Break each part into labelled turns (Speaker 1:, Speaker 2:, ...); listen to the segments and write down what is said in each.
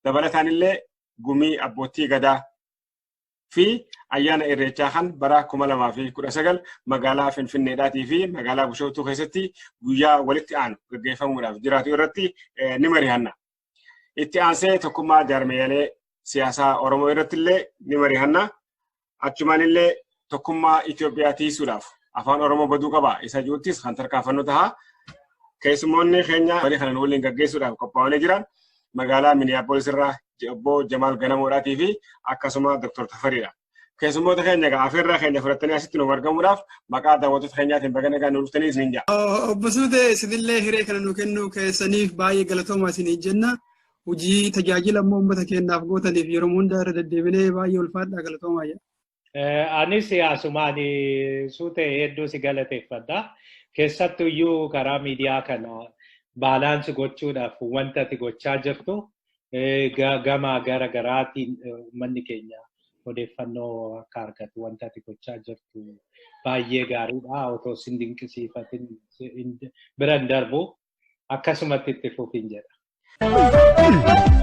Speaker 1: Dabalataan illee gumii abbootii gadaa fi ayyaana Irreechaa kan bara 2019 magaalaa Finfinneedhaatii fi magaalaa Bishooftuu keessatti guyyaa walitti aanu gaggeeffamuudhaaf jiraatu irratti ni mari'anna. Itti aansee tokkummaa jaarmeeyalee siyaasaa Oromoo irratti illee ni mari'anna. Achumaan illee tokkummaa Itoophiyaa tiisuudhaaf afaan Oromoo baduu qaba isa jiruuttis kan tarkaanfannu ta'a. Keessummoonni keenya marii kana waliin gaggeessuudhaaf qophaa'anii jiran magaalaa Minneapolis irraa obbo Jamaal Ganamoodhaatii fi akkasuma Dr. Tafariidha. Keessummoota keenya egaa afeerraa keenya fudhattanii asitti nuuf argamuudhaaf maqaa daawwattoota keenyaatiin baga nagaan nu dhuftanii isiniin jedha.
Speaker 2: Obbo Suutee, isinillee hiree kana nu kennuu keessaniif baay'ee galatoomaa isiniin jenna. Hojii tajaajila immoo uummata keenyaaf gootaniif yeroo hundaa irra deddeebinee baay'ee ulfaadhaa, galatoomaa jedha.
Speaker 3: Anis asumaan Suutee hedduu si galateeffadha. Keessattuyyuu karaa miidiyaa kana balance gochuudhaaf wanta ati gochaa jirtu gama gara garaatiin uummanni keenya odeeffannoo akka argatu wanta ati gochaa jirtu baay'ee gaariidha. Otoo sin dinqisiifatin biran darbu, akkasumatti itti fufiin jedha.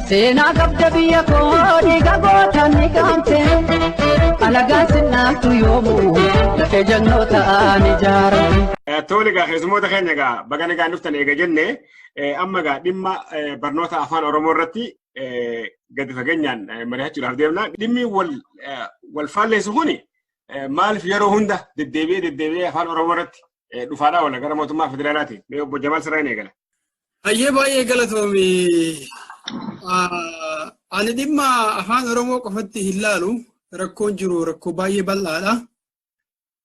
Speaker 4: Seenaa qabda biyya koo, dhiiga gootaan ni qaamte. Alagaan sinnaaltu yoomuu lafee jannoota ta'an ijaaramte.
Speaker 1: Tole egaa, keessummoota keenya egaa baga nagaan dhuftan eega jenne, amma egaa dhimma barnoota afaan Oromoo irratti gadi fageenyaan mari'achuudhaaf deemna. Dhimmi wal faalleessu kuni maaliif yeroo hunda deddeebi'ee deddeebi'ee afaan Oromoo irratti dhufaadhaa oola gara mootummaa federaalaati? Mee obbo Jamaal, sirraa hin eegala.
Speaker 2: Hayyee, baay'ee galatoomi. Ani dhimma afaan Oromoo qofatti hin laalu. Rakkoon jiru rakkoo baay'ee bal'aadha.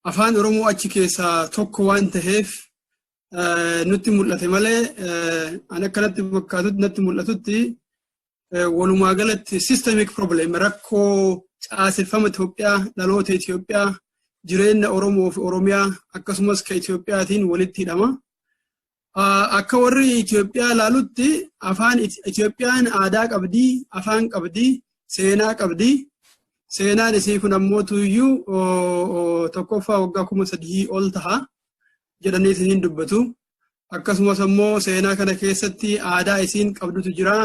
Speaker 2: Afaan Oromoo achi keessaa tokko waan ta'eef nutti mul'ate malee, ani akkanatti fakkaatutti, natti mul'atutti, walumaa galatti systemic problem, rakkoo caaseffama Itoophiyaa, dhaloota Itoophiyaa, jireenya Oromoo fi Oromiyaa akkasumas ka Itoophiyaatiin walitti hidhama. Akka warri Itoophiyaa ilaalutti afaan Itoophiyaan aadaa qabdii, afaan qabdii, seenaa qabdii. Seenaan isii kun ammoo tuyyuu tokkoffaa waggaa 3000 ol taha jedhanii isiniin dubbatu. Akkasumas ammoo seenaa kana keessatti aadaa isiin qabdutu jira.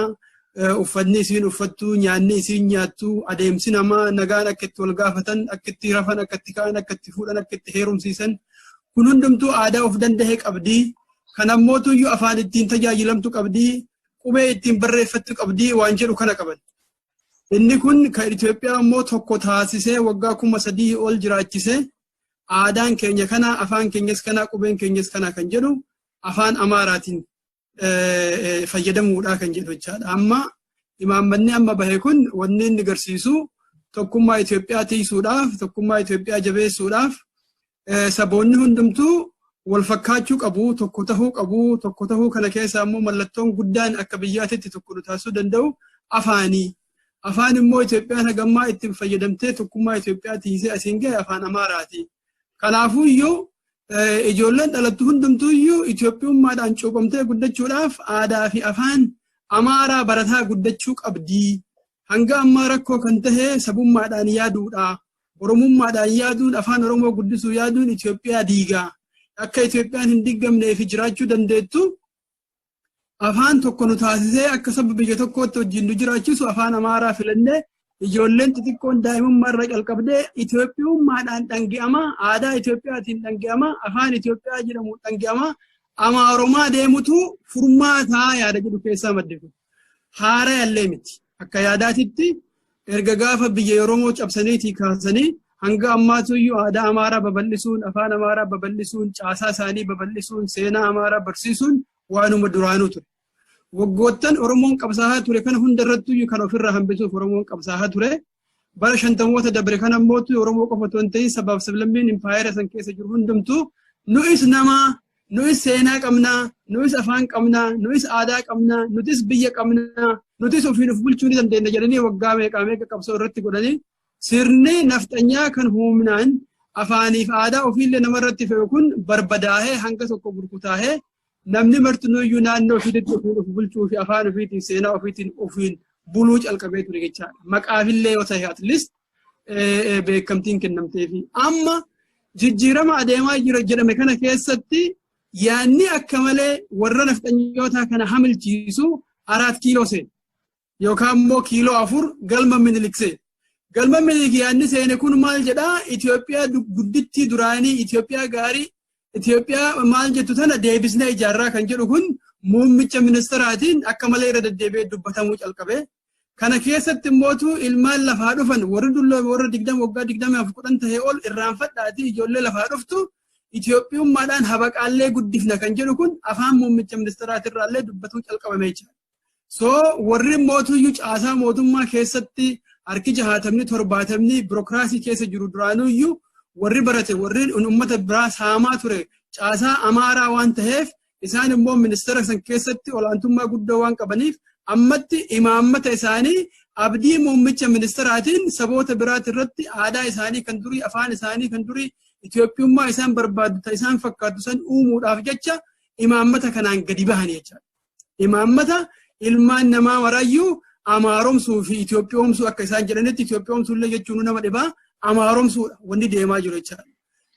Speaker 2: Uffanni isiin uffattu, nyaanni isiin nyaattu, adeemsi namaa, nagaan akka itti wal gaafatan, akka itti rafan, akka itti ka'an, akka itti fuudhan, akka itti heerumsiisan. Kun hundumtuu aadaa of danda'e qabdi. Kan ammoo tuyyuu afaan ittiin tajaajilamtu qabdi. Qubee ittiin barreeffattu qabdi waan jedhu kana qaban. Inni kun kan Itoophiyaa immoo tokko taasisee waggaa 3000 ol jiraachisee, aadaan keenya kana, afaan keenyas kana, qubeen keenyas kana kan jedhu afaan Amaaraatiin fayyadamuudha kan jedhu jechaadha. Amma imaammanni amma bahe kun wanni inni agarsiisu tokkummaa Itoophiyaa tiisuudhaaf, tokkummaa Itoophiyaa jabeessuudhaaf, saboonni hundumtuu wal fakkaachuu qabu, tokko tahuu qabu. Tokko tahuu kana keessa ammoo mallattoon guddaan akka biyyaatitti tokko nu taasisuu danda'u afaanii. Afaan immoo Itoophiyaan hagammaa ittiin fayyadamtee tokkummaa Itoophiyaa tiisee asiin gahe afaan Amaaraati. Kanaafuu iyyuu ijoolleen dhalattu hundumtuu iyyuu Itoophiyummaadhaan cuuphamtee guddachuudhaaf aadaa fi afaan Amaaraa barataa guddachuu qabdi. Hanga ammaa rakkoo kan tahe sabummaadhaan yaaduudha. Oromummaadhaan yaaduun, afaan Oromoo guddisuu yaaduun Itoophiyaa diigaa. Akka Itoophiyaan hin diigamnee fi jiraachuu dandeettu afaan tokko nu taasisee akka saba biyya tokkootti wajjin nu jiraachisu afaan Amaaraa filannee, ijoolleen xixiqqoon daa'imummaa irra calqabdee Itoophiyummaadhaan dhangi'ama, aadaa Itoophiyaatiin dhangi'ama, afaan Itoophiyaa jedhamu dhangi'ama, Amaaromaa deemutu furmaataa yaada jedhu keessaa madde kun. Haaraa illee miti. Akka yaadaatitti erga gaafa biyya Oromoo cabsaniitii kaasanii hanga ammaatuyyuu aadaa Amaaraa babal'isuun, afaan Amaaraa babal'isuun, caasaa isaanii babal'isuun, seenaa Amaaraa barsiisuun waanuma duraanuu ture. Waggoottan Oromoon qabsaa'aa ture kana hunda irrattuyyuu kan ofirraa hambisuuf Oromoon qabsaa'aa ture. Bara shantamoota dabre kana ammootu Oromoo qofa otoo hin ta'in sabaaf sablammiin impaayera san keessa jiru hundumtuu nu'is namaa, nu'is seenaa qabnaa, nu'is afaan qabnaa, nu'is aadaa qabnaa, nutis biyya qabnaa, nutis ofiin of bulchuu ni dandeenya jedhanii waggaa meeqaa meeqa qabsoo irratti godhanii, sirni nafxanyaa kan humnaan afaaniif aadaa ofiillee namarratti fe'u kun barbadaahee, hanga tokko burkutaahee, namni martinuyyuu naannoo ofiitti ofiin of bulchuu fi afaan ofiitiin, seenaa ofiitiin ofiin buluu calqabee ture jechaadha. Maqaafillee yoo ta'e at least beekamtiin kennamteefi. Amma jijjiirama adeemaa jira jedhame kana keessatti yaanni akka malee warra nafxanyootaa kana hamilchiisu Araat Kiiloo seena. Yookaan immoo kiiloo 4 galma Minilik seene. Galma Minilik yaadni seene kun maal jedhaa? Itoophiyaa guddittii duraanii, Itoophiyaa gaarii, Itoophiyaa maal jettu tana deebisnee ijaarraa kan jedhu kun muummicha ministeeraatiin akka malee irra deddeebi'ee dubbatamuu calqabe. Kana keessatti immootu ilmaan lafaa dhufan, warri dulloome, warra 20 waggaa 24, 10 tahee ol irraanfadhaatii, ijoollee lafaa dhuftu Itoophiyummaadhaan habaqaallee guddifna kan jedhu kun afaan muummicha ministeeraatirraallee dubbatuu calqabame jechuudha. So warri mootuyyuu caasaa mootummaa keessatti harki 60, 70 birookiraasii keessa jiru duraanuyyuu, warri barate, warri uummata biraa saamaa ture caasaa Amaaraa waan ta'eef, isaan immoo ministeera san keessatti olaantummaa guddoo waan qabaniif, ammatti imaammata isaanii abdii muummicha ministeeraatiin saboota biraati irratti aadaa isaanii kan durii, afaan isaanii kan durii, Itoophiyummaa isaan barbaaddu ta isaan fakkaattu san uumuudhaaf jecha imaammata kanaan gadi bahan jechaadha. Imaammata ilmaan namaa marayyuu amaaromsuu fi Itoophiyoomsuu, akka isaan jedhanitti Itoophiyoomsuu illee jechuun nama dhibaa, amaaromsuudha wanni deemaa jiru jechaadha.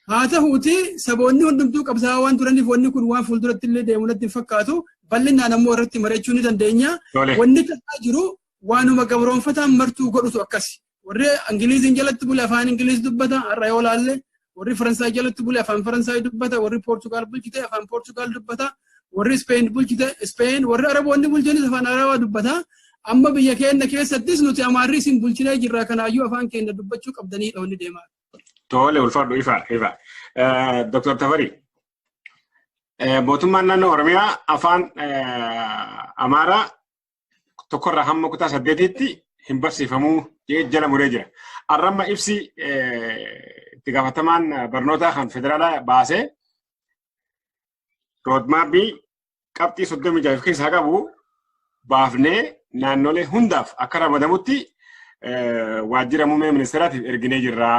Speaker 2: Haa ta'uuti saboonni hundumtuu qabsaa'aa waan turaniif, wanni kun waan fuulduratti illee deemu natti hin fakkaatu. Bal'inaan ammoo irratti mari'achuu ni dandeenya. Wanni ta'aa jiru waanuma gabroonfataan martuu godhutu akkasi. Warri Ingiliiziin jalatti bule afaan Ingiliiz dubbata har'a yoo laalle, warri Faransaay jalatti bule afaan Faransaay dubbata, warri Poortugaal bulchite afaan Poortugaal dubbata, warri Speen bulchite Speen, warri Araboonni bulchanis afaan Arabaa dubbata. Amma biyya keenya keessattis nuti Amaarri isin bulchinee jirra, kanaayyuu afaan keenya dubbachuu qabdaniidha wanni deemaa.
Speaker 1: Tole, ulfaadhu, ifa ifa. Dr. Tafari. Mootummaan naannoo Oromiyaa afaan Amaaraa tokkorraa hamma kutaa saddeetitti hin barsiifamuu jedhee jala muree jira. Arramma ibsi itti gaafatamaan barnootaa kan federaalaa baasee roadmapii qabxii 36 of keessaa qabu baafnee naannolee hundaaf akka ramadamutti waajjira muummee ministeeraatiif erginee jirra.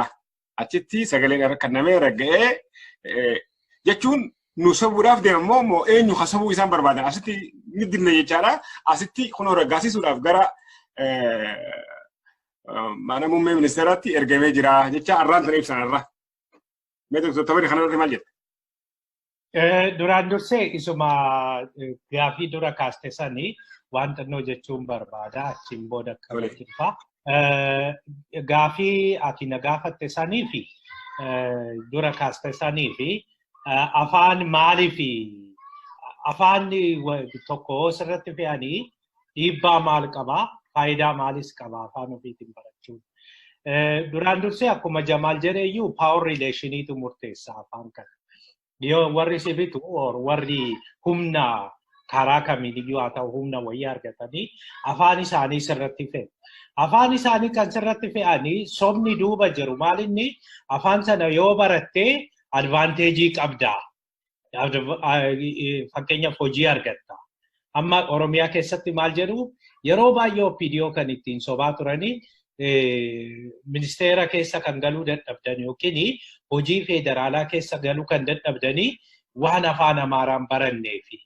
Speaker 1: Achitti sagaleen irra kennamee ragga'ee jechuun nu sobuudhaaf deema moo eenyu ka sobuu isaan barbaadan asitti ni dinna jechaadha. Asitti kunoo raggaasisuudhaaf gara mana muummee ministeeraatti ergamee jira jecha arraan tana ibsan irra. Mee Dr. Tabarii, kana irratti maal jetta?
Speaker 3: Duraan dursee isuma gaafii dura kaaste sanii waan xinnoo jechuun barbaada, achiin booda akka dhufa. Gaafii ati na gaafatte sanii fi dura kaaste sanii fi afaan maalii fi afaan tokko sirratti fe'anii dhiibbaa maal qabaa, faayidaa maalis qabaa afaan ofiitiin barachuun? Duraan dursee akkuma Jamaal jedhe iyyuu, power relationiitu murteessa afaan kana. Yoo warri si bitu, warri humna karaa kamiin iyyuu haa ta'u humna wayii argatanii afaan isaanii sirratti fe'u. Afaan isaanii kan sirratti fe'anii sobni duuba jiru maalinni afaan sana yoo barattee advantage qabda. Fakkeenyaaf hojii argatta. Amma Oromiyaa keessatti maal jedhu? Yeroo baay'ee OPDO kan ittiin sobaa turanii, ministeera keessa kan galuu dadhabdan yookiin hojii federaalaa keessa galuu kan dadhabdanii waan afaan Amaaraan baranneefi.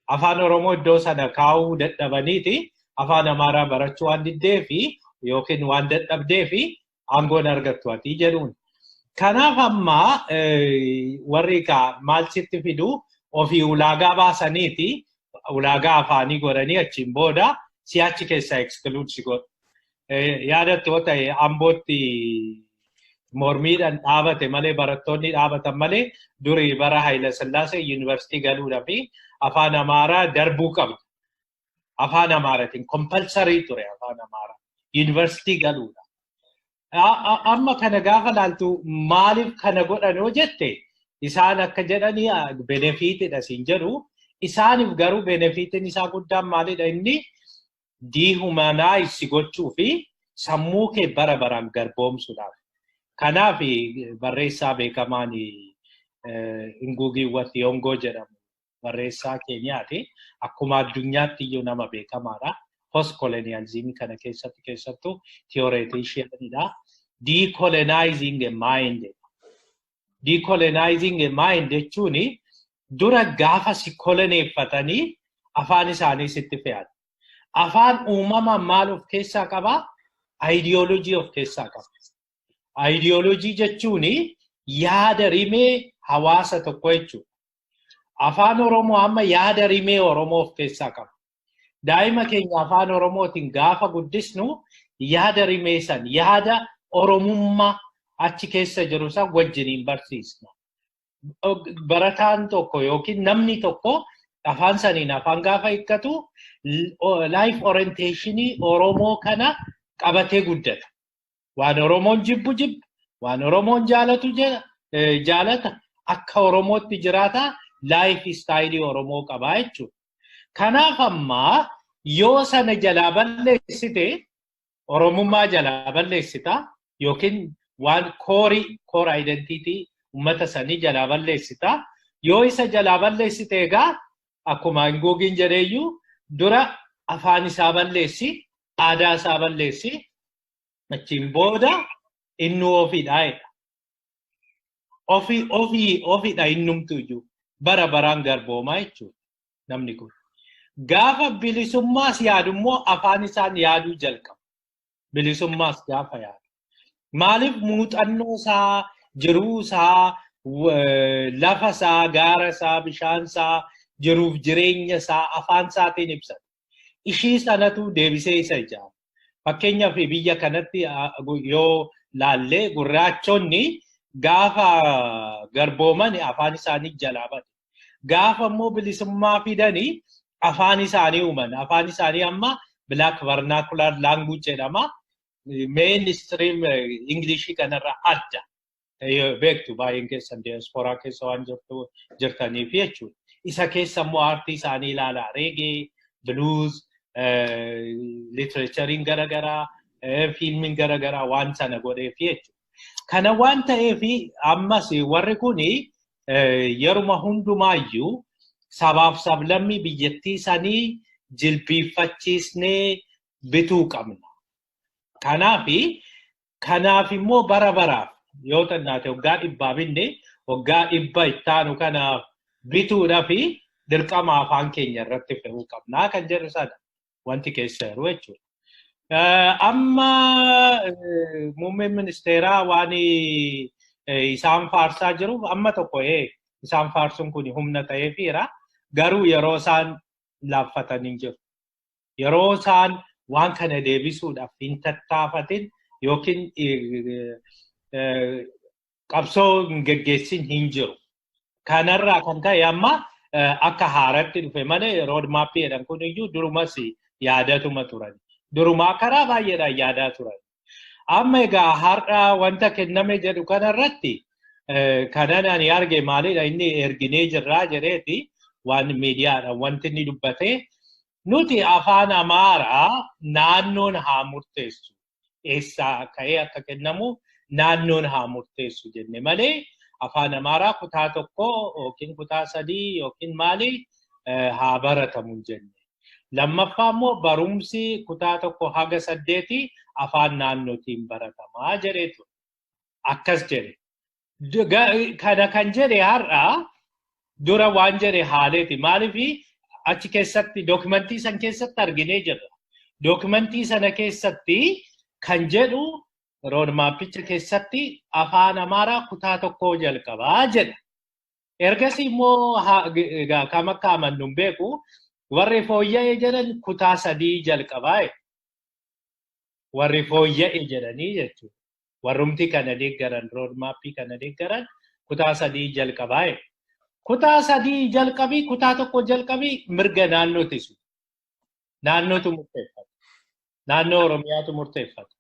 Speaker 3: Afaan Oromoo iddoo sana kaa'uu dadhabaniiti afaan Amaaraa barachuu waan diddeefi yookiin waan dadhabdeefi aangoon argattu ati jedhuun. Kanaaf amma warri maal sitti fidu? Ofii ulaagaa baasaniiti, ulaagaa afaanii godhanii achiin booda si'achi keessaa exclude si godhu. Yaadattu yoo ta'e, Ambootti mormiidhaan dhaabate malee, barattoonni dhaabatan malee, durii bara Haayila Sillaasee yuunivarsiitii galuudhaa fi afaan Amaaraa darbuu qabdu. Afaan Amaaraatiin compulsory ture afaan Amaaraa yuunivarsiitii galuudha. Amma kana gaafa laaltu, maaliif kana godhan yoo jette, isaan akka jedhanii benefitidha siin jedhu. Isaaniif garuu benefitiin isaa guddaan maalidha? Inni dehumanize gochuu fi sammuu kee bara baraan garboomsuudhaaf. Kanaaf barreessaa beekamaan Ngugi wa Thiong'o jedhamu, barreessaa Keeniyaati. Akkuma addunyaatti iyyuu nama beekamaadha. Post colonialism kana keessatti keessattuu theoreticianidha. Decolonizing a mind. Decolonizing a mind jechuun dura gaafa si koloneeffatanii afaan isaanii sitti fe'an. Afaan uumamaan maal of keessaa qabaa? Ideoloojii of keessaa qaba. Ideoloojii jechuun yaada rimee hawaasa tokko jechuudha. Afaan Oromoo amma yaada rimee Oromoo of keessaa qaba. Daa'ima keenya afaan Oromootiin gaafa guddisnu yaada rimeessan, yaada Oromummaa achi keessa jiru san wajjiniin barsiisna. Barataan tokko yookiin namni tokko afaan saniin afaan gaafa hiikkatu life orientationii Oromoo kana qabatee guddata. Waan Oromoon jibbu jibba, waan Oromoon jaalatu jaalata, akka Oromootti jiraata, life style Oromoo qabaa jechuudha. Kanaaf ammaa yoo sana jalaa balleessite Oromummaa jalaa balleessita yookiin waan core identity uummata sanii jalaa balleessita. Yoo isa jalaa balleessite egaa akkuma Ngugiin jedheeyyuu dura afaan isaa balleessi, aadaa isaa balleessi, achiin booda inni ofiidha jedha. Ofii ofii ofiidha innumtu iyyuu bara baraan garboomaa jechuudha namni kun. Gaafa bilisummaas yaadu immoo afaan isaan yaaduu jalqaba. Bilisummaas gaafa yaadu. Maaliif muuxannoo isaa, jiruu isaa, lafa isaa, gaara isaa, bishaan isaa, jiruuf jireenya isaa afaan isaatiin ibsata. Ishii sanatu deebisee isa ijaara. Fakkeenyaaf biyya kanatti yoo laallee gurraachonni gaafa garbooman afaan isaanii jalaa bade. Gaafa immoo bilisummaa fidanii afaan isaanii uuman. Afaan isaanii amma Black Vernacular Language jedhama. Mainstream Englishii kanarra adda. Beektu baay'een keessan diasporaa keessa waan jirtaniif jechuudha. Isa keessa immoo aartii isaanii ilaalaa. Reggae, blues, literatureiin garaagaraa, fiilmiin garaagaraa waan sana godheef jechuudha. Kana waan ta'eef ammas warri kuni yeruma hundumaayyuu sabaaf sablammii biyyattii sanii jilbiiffachiisnee bituu qabna. Kanaaf immoo bara baraaf yoo xinnaate waggaa 100 binne waggaa 100 ittaanu kanaaf bituudhaaf dirqama afaan keenya irratti fe'uu qabnaa kan jedhu sana wanti keessa jiru jechuudha. Amma muummeen ministeeraa waan isaan faarsaa jiruuf amma tokko isaan faarsuun kun humna ta'eefiira. Garuu yeroo isaan laaffatan hin jiru. Yeroo isaan waan kana deebisuudhaaf hin tattaafatin yookiin qabsoo hin geggeessin hin jiru. Kanarraa kan ka'e amma akka haaratti dhufe malee road mapii jedhan kun iyyuu durumas yaadatuma turan. Durumaa karaa baay'eedhaan yaadaa turan. Amma egaa har'a wanta kenname jedhu kanarratti kanan ani arge maalidha inni erginee jirraa jedheeti waan miidiyaadhaan wanti inni dubbate nuti afaan Amaaraa naannoon haa murteessu. Eessaa ka'ee akka kennamu naannoon haa murteessu jenne malee afaan Amaaraa kutaa 1 yookiin kutaa 3 yookiin maali haa baratamu jenne. Lammaffaa immoo barumsi kutaa 1 haga 8 afaan naannootiin baratamaa jedheetu. Akkas jedhe. Kana kan jedhe har'a dura waan jedhe haaleeti. Maaliif achi keessatti dookimantii san keessatti arginee jirra. Dookimantii sana keessatti kan jedhu roadmapicha keessatti afaan Amaaraa kutaa 1 jalqabaa jedha. Ergasii immoo kam akka amannu hin beeku warri fooyya'e jedhan kutaa 3 jalqabaa. Warri fooyya'e jedhanii jechuudha. Warrumti kana deeggaran roadmapii kana deeggaran kutaa 3 jalqabaa. Kutaa 3 jalqabii kutaa 1 jalqabii mirga naannooti sun. Naannootu murteeffata. Naannoo Oromiyaatu murteeffata.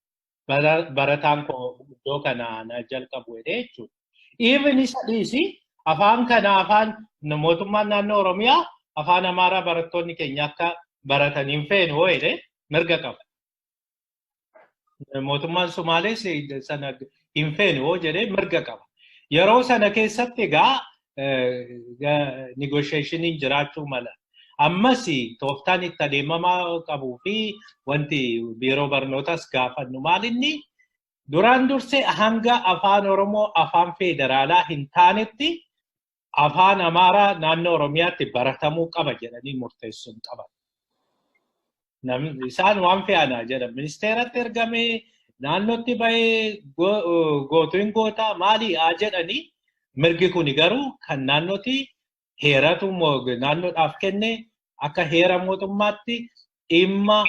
Speaker 3: Barataan koo iddoo kana na jalqabu jedhee jechuudha. Even isa dhiisi afaan kana afaan mootummaan naannoo Oromiyaa afaan Amaaraa barattoonni keenya akka baratan hin feenu hoo jedhee mirga qaba. Mootummaan Somaalees sana hin feenu hoo jedhee mirga qaba. Yeroo sana keessatti egaa negotiationiin jiraachuu mala. Ammas tooftaan itti adeemamaa qabuu fi wanti biiroo barnootaas gaafannu maalinni duraan dursee hanga afaan Oromoo afaan federaalaa hin taanetti afaan Amaaraa naannoo Oromiyaatti baratamuu qaba jedhanii murteessuun qaban. Isaan waan fe'anaa jedhan ministeeratti ergamee naannootti bahee gootu hin goota maali haa jedhanii mirgi kuni garuu kan naannooti heeratu naannoodhaaf kenne akka heera mootummaatti Dhimma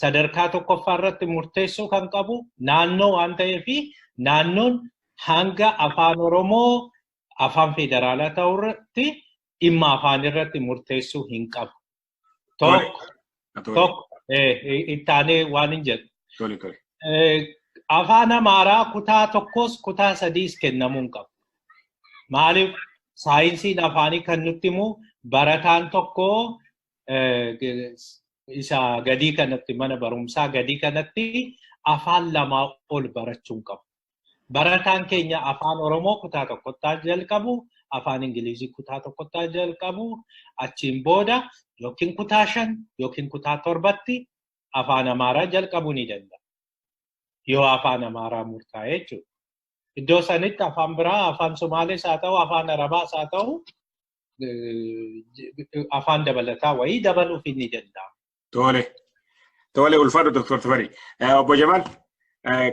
Speaker 3: sadarkaa tokkoffaa irratti murteessuu kan qabu naannoo waan ta'eef, naannoon hanga afaan Oromoo afaan federaalaa ta'uu irratti dhimma afaan irratti murteessuu hin qabu. Tokko ittaanee waan hin jedhu. Afaan Amaaraa kutaa tokkos kutaa sadiis kennamuu hin qabu. Maaliif? Saayinsiin afaanii kan nutti himu, barataan tokko isa gadii kanatti, mana barumsaa gadii kanatti afaan lamaa ol barachuu hin qabu. Barataan keenya afaan Oromoo kutaa tokkottaa jalqabu, afaan Ingilizii kutaa tokkottaa jalqabu, achiin booda yookiin kutaa 5 yookiin kutaa 7tti afaan Amaaraa jalqabuu ni danda'a. Yoo afaan Amaaraa murtaa'e jechuudha. Iddoo sanitti afaan biraa, afaan Somaalees haa ta'u, afaan Arabaas haa ta'u, afaan dabalataa wayii dabaluuf ni danda'ama.
Speaker 1: Tole. Tole, ulfaadhu Dr. Tafarii. Obbo Jamaal,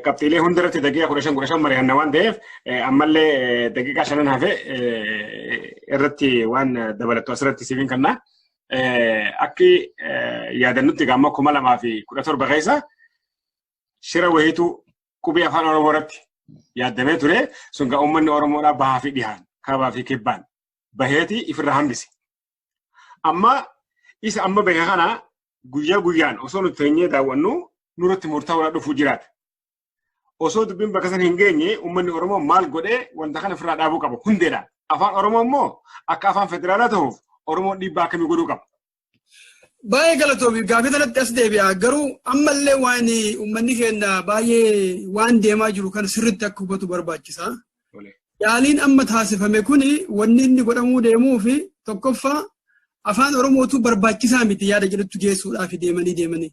Speaker 1: qabxiilee hundarratti daqiiqaa 15 15 mari'anna waan ta'eef, ammallee daqiiqaa shanan hafe irratti waan dabalattu asirratti siifin kenna. Akki yaadannutti gaamma 2017 keessa shira wayiitu qubee afaan Oromoo irratti yaaddamee ture. Sun gaa uummanni Oromoodhaa bahaa fi dhihaan, kaabaa fi kibbaan baheeti ifirra hambise. Amma isa amma bahe kana guyyaa guyyaan osoo nuti teenyee daawwannu nurratti murtaa'uudhaan dhufuu jiraata. Osoo dubbiin bakka sana hin geenye uummanni Oromoo maal godhee wanta kana ofirraa dhaabuu qaba hundeedhaan? Afaan Oromoo immoo akka afaan federaalaa ta'uuf Oromoon dhiibbaa akkamii godhuu qaba?
Speaker 2: Baay'ee galatoomi, gaafii kanatti as deebi'a. Garuu ammallee waan uummanni keenya baay'ee waan deemaa jiru kana sirriitti akka hubatu barbaachisa. Yaaliin amma taasifame kuni wanni inni godhamuu deemuu fi tokkoffaa afaan Oromootu barbaachisaa miti yaada jedhutti geessuudhaaf deemanii deemanii.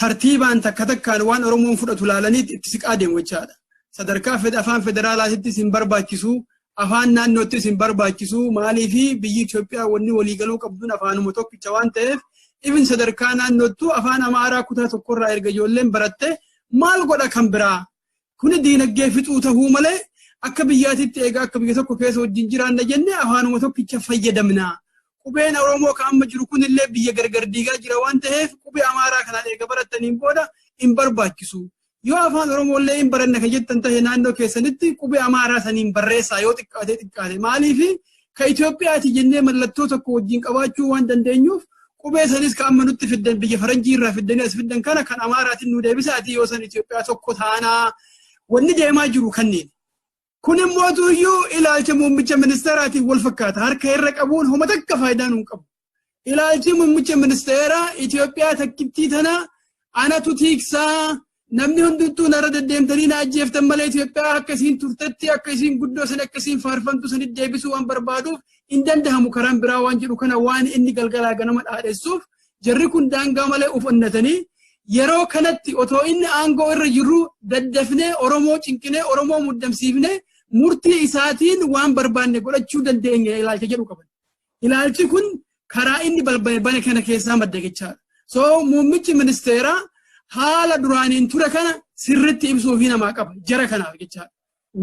Speaker 2: Tartiibaan takka takkaan waan Oromoon fudhatu laalanii itti siqaa deemu jechaadha. Sadarkaa afaan federaalaatittis hin barbaachisu, afaan naannoottis hin barbaachisu. Maaliifi biyyi Itoophiyaa wanni waliigaluu qabduun afaanuma tokkicha waan ta'eef, ibin sadarkaa naannoottuu afaan Amaaraa kutaa tokkorraa erga ijoolleen baratte maal godha kan biraa? Kuni diinagdee fixuu tahuu malee, akka biyyaatitti egaa akka biyya tokko keessa wajjin jiraanna jenne afaanuma tokkicha fayyadamna. Qubeen Oromoo kan amma jiru kunillee biyya gargar diigaa jira waan ta'eef, qubee Amaaraa kanaan eega barattaniin booda hin barbaachisu. Yoo afaan Oromoo illee hin baranne kan jettan tahe, naannoo keessanitti qubee Amaaraa saniin barreessaa yoo xiqqaate xiqqaate. Maaliif? Ka Itoophiyaati jennee mallattoo tokko wajjin qabaachuu waan dandeenyuuf, qubee sanis kan amma nutti fiddan, biyya faranjii irraa fiddanii as fiddan kana, kan Amaaraatiin nu deebisaati, yoo san Itoophiyaa tokko taanaa wanni deemaa jiru kanneen. Kun immoo iyyuu ilaalcha muummicha ministeeraatiin wal fakkaata. Harka irra qabuun homa takka faayidaa nuun qabu. Ilaalchi muummicha ministeeraa Itoophiyaa takkittii tana anatu tiiksaa, namni hundumtuu narra deddeemtanii na ajjeeftan malee Itoophiyaa akka isiin turtetti, akka isiin guddoo san, akka isiin faarfamtu sanitti deebisuu waan barbaaduuf hin dandahamu karaan biraa waan jedhu kana waan inni galgalaa ganama dhaadhessuuf, jarri kun daangaa malee ufannatanii yeroo kanatti otoo inni aangoo irra jiru daddafnee Oromoo cinqinee, Oromoo muddamsiifnee murtii isaatiin waan barbaanne godhachuu dandeenya ilaalcha jedhu qaban. Ilaalchi kun karaa inni balbale bane kana keessaa madda jechaadha. So muummichi ministeeraa haala duraaniin ture kana sirritti ibsuufii namaa qaba jara kanaaf jechaadha.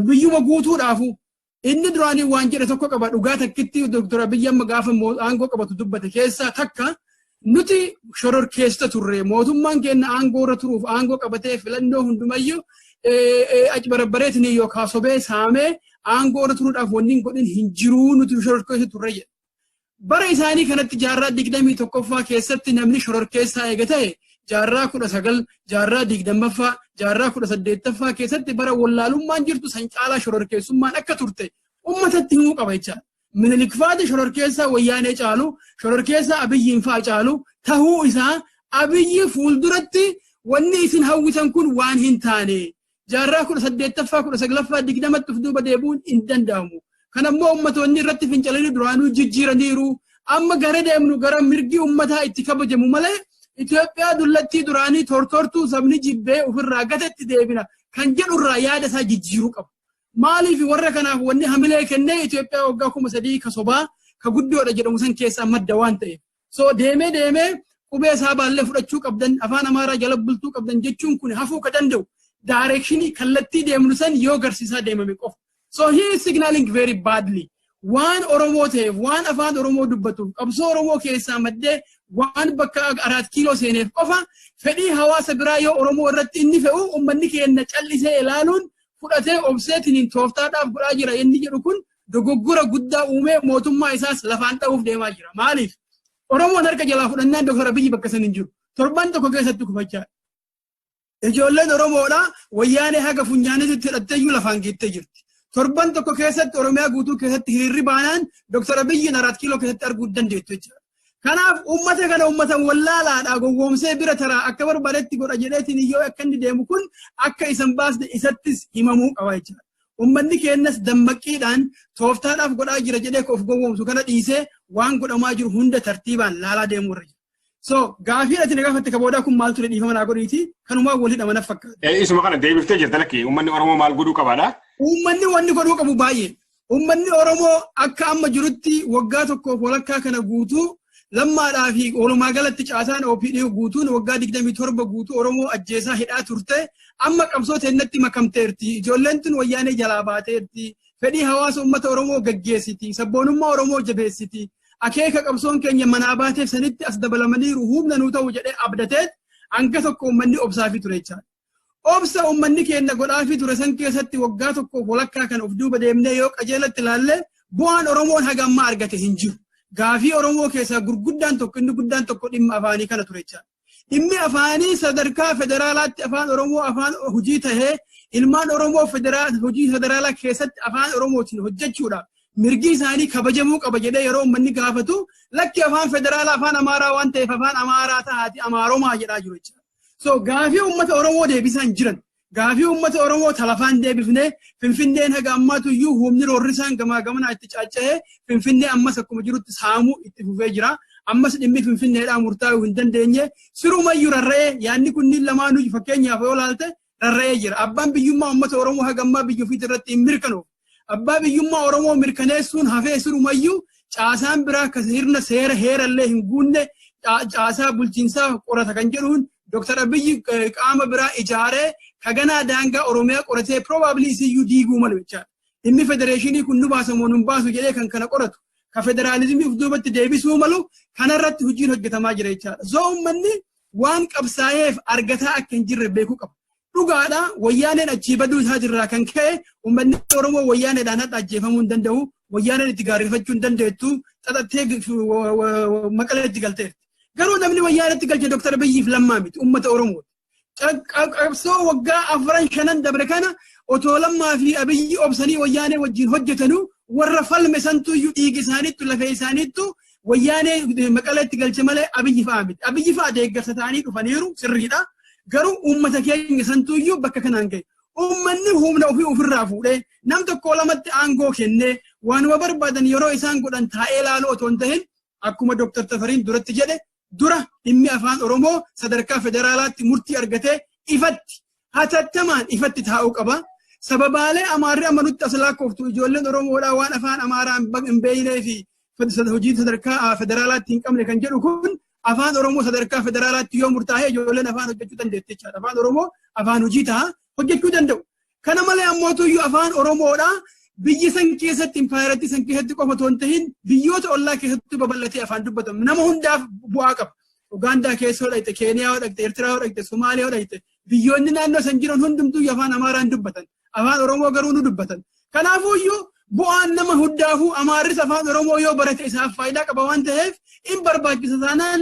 Speaker 2: Biyyuma guutuudhaafu inni duraanii waan jedhe tokko qaba. Dhugaa takkitti Dr. Abiyyi amma gaafa aangoo qabatu dubbate keessaa takka, nuti shororkeessa turre, mootummaan keenya aangoo irra turuuf aangoo qabatee filannoo hundumayyuu achi barabbareetiin yookaan sobee saamee aangoo irra turuudhaaf wanni hin godhin hin jiruu, nuti shororkeessa turre jedhe. Bara isaanii kanatti jaarraa 21ffaa keessatti namni shororkeessaa eega ta'e, jaarraa 19, jaarraa 20ffaa, jaarraa 18ffaa keessatti bara wallaalummaan jirtu san caalaa shororkeessummaan akka turte uummatatti himuu qaba jechaadha. Minilik faati shororkeessaa Wayyaanee caalu, shororkeessaa Abiyyiin faa caalu tahuu isaa, Abiyyi fuulduratti wanni isin hawwitan kun waan hin taane. Jaarraa 18ffaa, 19ffaa, 20tti of duuba deebi'uun hin danda'amu. Kan ammoo ummatoonni irratti fincilanii duraanuu jijjiiraniiru. Amma gara deemnu gara mirgi ummataa itti kabajamu malee Itoophiyaa dullattii duraanii tortortuu sabni jibbee ofirraa gatetti deebina kan jedhurraa yaada isaa jijjiiruu qaba. Maaliif? Warra kanaaf wanni hamilee kennee Itoophiyaa waggaa 3000 ka sobaa ka guddoodha jedhamu san keessaa madda waan ta'eef. So deemee deemee qubee isaa baallee fudhachuu qabdan, afaan Amaaraa jala bultuu qabdan jechuun kun hafuu ka danda'u directionii kallattii deemnu san yoo garsiisaa deemame qofa. So he is signaling very badly. Waan Oromoo ta'eef, waan afaan Oromoo dubbatuuf, qabsoo Oromoo keessaa maddee Waan bakka Araat Kiiloo seeneef qofa fedhii hawaasa biraa yoo Oromoo irratti inni fe'u uummanni keenya callisee ilaaluun fudhatee obseetiin tooftaadhaaf godhaa jira inni jedhu kun dogoggora guddaa uumee mootummaa isaas lafaan dha'uuf deemaa jira. Maaliif? Oromoon harka jalaa fudhannaan Dr. Abiyyi bakka san hin jiru. Torban tokko keessatti kufachaa. Ijoolleen Oromoodha Wayyaanee haga funyaanitti hidhattee iyyuu lafaan geettee jirti. Torban tokko keessatti Oromiyaa guutuu keessatti hiriirri baanaan Dr. Abiyyiin Araat Kiiloo keessatti arguu dandeettu jechuudha. Kanaaf uummata kana uummata wallaalaadha gowwoomsee bira taraa akka barbaadetti godha jedheetiin yoo akka inni deemu kun akka isan baasne isattis himamuu qaba jechuudha. Uummanni keenyas dammaqqiidhaan tooftaadhaaf godhaa jira jedhee of gowwoomsu kana dhiisee waan godhamaa jiru hunda tartiibaan laalaa deemuu irra jira. So gaafii ati na gaafatte ka boodaa kun maal ture, dhiifama naa godhiiti, kanumaa wal hidhama naf fakkaata.
Speaker 1: Isuma kana deebiftee jirta, lakki uummanni Oromoo maal godhuu qabaadha?
Speaker 2: Uummanni wanni godhuu qabu baay'ee. Uummanni Oromoo akka amma jirutti waggaa tokkoof walakkaa kana guutuu Lammaadhaa fi walumaa galatti caasaan OPD guutuun waggaa 27 guutuu Oromoo ajjeesaa hidhaa turte, amma qabsoo teennatti makamteerti. Ijoolleen tun Wayyaanee jalaa baateerti. Fedhii hawaasa uummata Oromoo gaggeessiti. Sabboonummaa Oromoo jabeessiti. Akeeka qabsoon keenya manaa baateef sanitti as dabalamaniiru, humna nuu ta'u jedhee abdateet hanga tokko uummanni obsaafii ture jechaadha. Obsa uummanni keenya godhaafii ture san keessatti waggaa tokkoof walakkaa kan of duuba deemnee yoo qajeelatti ilaalle bu'aan Oromoon haga ammaa argate hin jiru. Gaafii Oromoo keessaa gurguddaan tokko, inni guddaan tokko dhimma afaanii kana ture jechaadha. Dhimmi afaanii sadarkaa federaalaatti afaan Oromoo afaan hojii tahee ilmaan Oromoo hojii federaalaa keessatti afaan Oromootiin hojjechuudhaaf mirgi isaanii kabajamuu qaba jedhee yeroo uummanni gaafatu, lakki, afaan federaalaa afaan Amaaraa waan ta'eef afaan Amaaraa tahaati Amaaromaa jedhaa jiru jechuudha. So gaafii uummata Oromoo deebisaan jiran, gaafii uummata Oromoo talafaan deebifnee, Finfinneen haga ammaatu iyyuu humni roorrisaan gamaa gamanaa itti cacca'ee Finfinnee ammas akkuma jirutti saamuu itti fufee jira. Ammas dhimmi Finfinneedhaa murtaa'uu hin dandeenye, sirumayyuu rarra'ee yaadni kunniin lamaanuu fakkeenyaaf yoo ilaalte rarra'ee jira. Abbaan biyyummaa uummata Oromoo haga ammaa biyya ofiitii irratti hin mirkanoof. Abbaa biyyummaa Oromoo mirkaneessuun hafee sirumayyuu caasaan biraa akka sirna seera heerallee hin guunne caasaa bulchiinsaa qorata kan jedhuun Dr. Abiyyi qaama biraa ijaaree kaganaa daangaa Oromiyaa qoratee probably isiyyuu diiguu malu jechaadha. Dhimmi federeeshinii kun nu baasa moo nun baasu jedhee kan kana qoratu, ka federaalizimii of duubatti deebisuu malu kanarratti hojiin hojjetamaa jira jechaadha. So uummanni waan qabsaa'eef argataa akka hin jirre beekuu qaba. Dhugaadha, Wayyaaneen achii baduu isaatirraa kan ka'e uummanni Oromoo Wayyaaneedhaan hadha ajjeefamuu hin danda'u, Wayyaaneen itti gaarrifachuu hin dandeettu, xaxattee Maqaleetti galteerti. Garuu namni Wayyaanetti galche Dr. Abiyyiif Lammaa miti, uummata Oromooti. Qabsoo waggaa afran shanan dabre kana otoo Lammaa fi Abiyyi obsanii Wayyaanee wajjin hojjetanuu warra falme santuyyuu dhiigi isaaniittu lafee isaaniittu Wayyaanee Maqaleetti galche malee Abiyyi fa'aa miti. Abiyyi fa'aa deeggarsa ta'anii dhufaniiru, sirriidha. Garuu uummata keenya santuyyuu bakka kanaan gahe. Uummanni humna ofii ofirraa fuudhee nam tokko lamatti aangoo kennee waanuma barbaadan yeroo isaan godhan taa'ee ilaaluu otoo hin tahin, akkuma Dr. Tafariin duratti jedhe, dura dhimmi afaan Oromoo sadarkaa federaalaatti murtii argatee ifatti hatattamaan ifatti taa'uu qaba. Sababaalee Amaarri amma nutti as lakkooftu ijoolleen Oromoodhaa waan afaan Amaaraa hin beeknee fi hojii sadarkaa federaalaatti hin qabne kan jedhu kun, afaan Oromoo sadarkaa federaalaatti yoo murtaa'e ijoolleen afaan hojjechuu dandeetti jechaadha. Afaan Oromoo afaan hojii ta'a, hojjechuu danda'u. Kana malee ammootuyyuu afaan Oromoodhaa biyyi san keessatti, impaayeratti san keessatti qofa otoo hin tahin biyyoota ollaa keessatti babal'atee afaan dubbatamu nama hundaaf bu'aa qaba. Ugaandaa keessa yoo dhaqxe, Keeniyaa yoo dhaqxe, Eertiraa yoo dhaqxe, Somaaliyaa yoo dhaqxe, biyyoonni naannoo san jiran hundumtuu afaan Amaaraan dubbatan. Afaan Oromoo garuu nu dubbatan. Kanaafuyyuu bu'aan nama hundaafuu Amaarris afaan Oromoo yoo barate isaaf faayidaa qaba waan ta'eef, in barbaachisa taanaan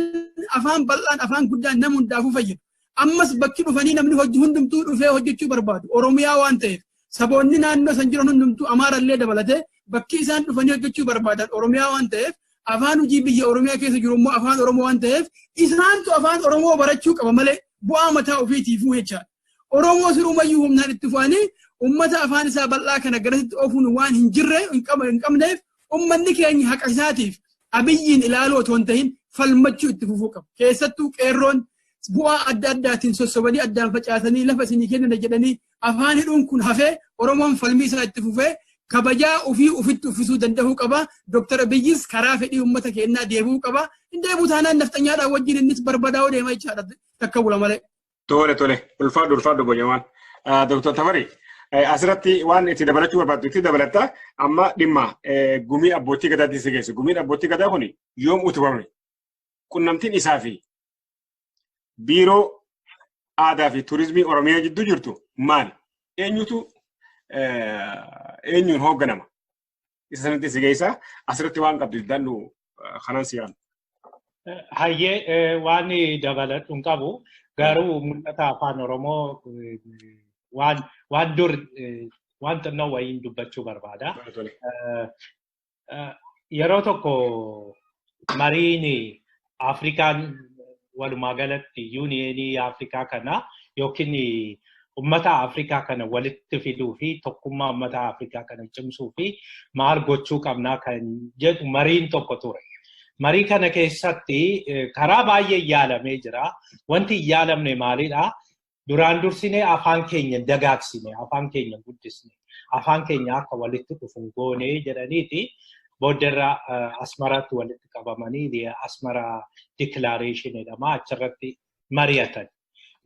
Speaker 2: afaan bal'aan, afaan guddaan nama hundaafuu fayyadu. Ammas bakki dhufanii namni hojii hundumtuu dhufee hojjechuu barbaadu Oromiyaa waan ta'eef, saboonni naannoo san jiran hundumtuu Amaarallee dabalatee bakki isaan dhufanii hojjechuu barbaadan Oromiyaa waan ta'eef, afaan hojii biyya Oromiyaa keessa jiru immoo afaan Oromoo waan ta'eef, isaantu afaan Oromoo barachuu qaba malee bu'aa mataa ofiitiifuu jechaadha. Oromoo sirumayyuu humnaan itti fu'anii ummata afaan isaa bal'aa kana garasitti oofuun waan hin jirre hin qabneef, ummanni keenya haqa isaatiif Abiyyiin ilaaluu otoo hin tahin falmachuu itti fufuu qaba. Keessattuu qeerroon bu'aa adda addaatiin sossobanii addaan facaasanii lafa isinii kennina jedhanii afaan hidhuun kun hafee Oromoon falmii isaa itti fufee kabajaa ofii ofitti uffisuu danda'uu qaba. Dooktar Abiyyis karaa fedhii uummata keenyaa deebi'uu qaba. Hin deebi'u taanaan nafxanyaadhaan wajjin innis barbadaa'uu deema jechaadha, takka bula malee.
Speaker 1: Tole, ulfaadhu, ulfaadhu Bojamaan. Dooktar Tafarii, asirratti waan itti dabalachuu barbaaddu itti dabalatta. Amma dhimma gumii abbootii gadaatti si geesse. Gumiin abbootii gadaa kun yoom utubame? Qunnamtiin isaa fi biiroo aadaa fi turizimii Oromiyaa jidduu jirtu maali? Eenyutu eenyuun hoogganama? Isa sanatti si geessa asirratti waan qabdu dannu kanan si yaadu.
Speaker 3: Hayyee, waan dabaladhu hin qabu, garuu mul'ata afaan Oromoo waan dur waan xinnoo wayiin dubbachuu barbaada. Yeroo tokko mariin Afrikaan walumaa galatti yuuniyeenii Afrikaa kana yookiin ummata Afrikaa kana walitti fiduu fi tokkummaa ummata Afrikaa kana cimsuu fi maal gochuu qabnaa kan jedhu mariin tokko ture. Marii kana keessatti karaa baay'ee yaalamee jira. Wanti hin yaalamne maalidha? Duraan dursinee afaan keenya dagaagsine, afaan keenya guddisne, afaan keenya akka walitti dhufu goone jedhaniiti. Boodderra Asmaraatti walitti qabamanii Asmara Declaration jedhama, achirratti mari'atan.